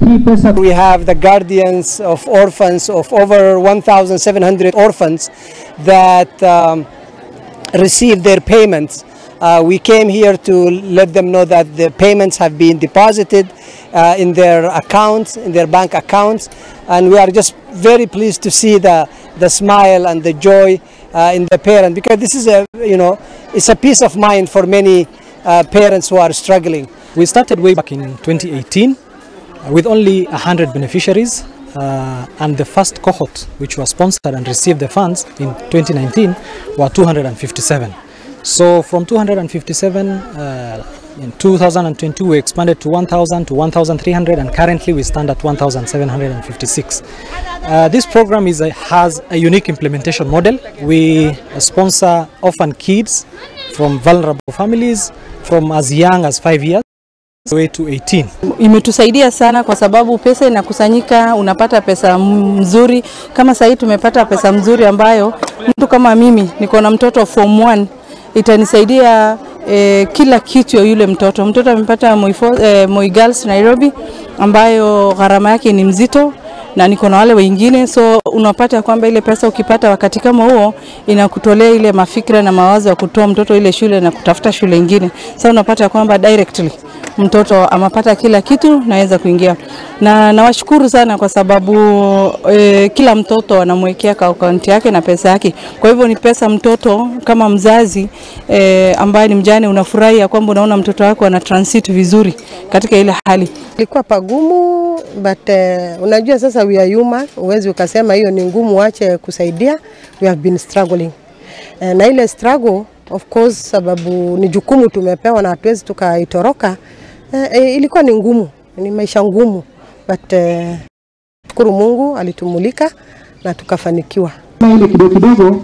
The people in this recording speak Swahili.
Hii pesa. We have the guardians of orphans of over 1,700 orphans that receive their payments. We came here to let them know that the payments have been deposited in their accounts, in their bank accounts, and we are just very pleased to see the smile and the joy in the parent, because this is a, you know, it's a peace of mind for many parents who are struggling. We started way back in 2018 with only 100 beneficiaries, and the first cohort which was sponsored and received the funds in 2019 were 257. So from 257 in 2022 we expanded to 1,000 to 1,300, and currently we stand at 1,756. This program has a unique implementation model. We sponsor orphan kids from vulnerable families from as young as 5 years way to 18. Imetusaidia sana kwa sababu pesa inakusanyika, unapata pesa mzuri. Kama sasa tumepata pesa mzuri ambayo mtu kama mimi niko na mtoto form 1 itanisaidia kila kitu ya yule mtoto. Mtoto amepata Moi Girls Nairobi ambayo gharama yake ni mzito, na niko na wale wengine, so unapata kwamba ile pesa ukipata wakati kama huo inakutolea ile mafikra na mawazo ya kutoa mtoto ile shule na kutafuta shule nyingine. Sasa unapata kwamba directly mtoto amapata kila kitu naweza kuingia. Na nawashukuru sana kwa sababu kila mtoto anamwekea kwa akaunti yake na pesa yake. Kwa hivyo ni pesa mtoto kama mzazi ambaye ni mjane unafurahi kwamba unaona mtoto wako ana transit vizuri katika ile hali. Ilikuwa pagumu, but unajua sasa we are human, uwezi ukasema hiyo ni ngumu ache kusaidia. We have been struggling. Na ile struggle of course sababu ni jukumu tumepewa na hatuwezi tukaitoroka. Ilikuwa ni ngumu, ni maisha ngumu, but shukuru Mungu alitumulika na tukafanikiwa. Ile kidogo kidogo.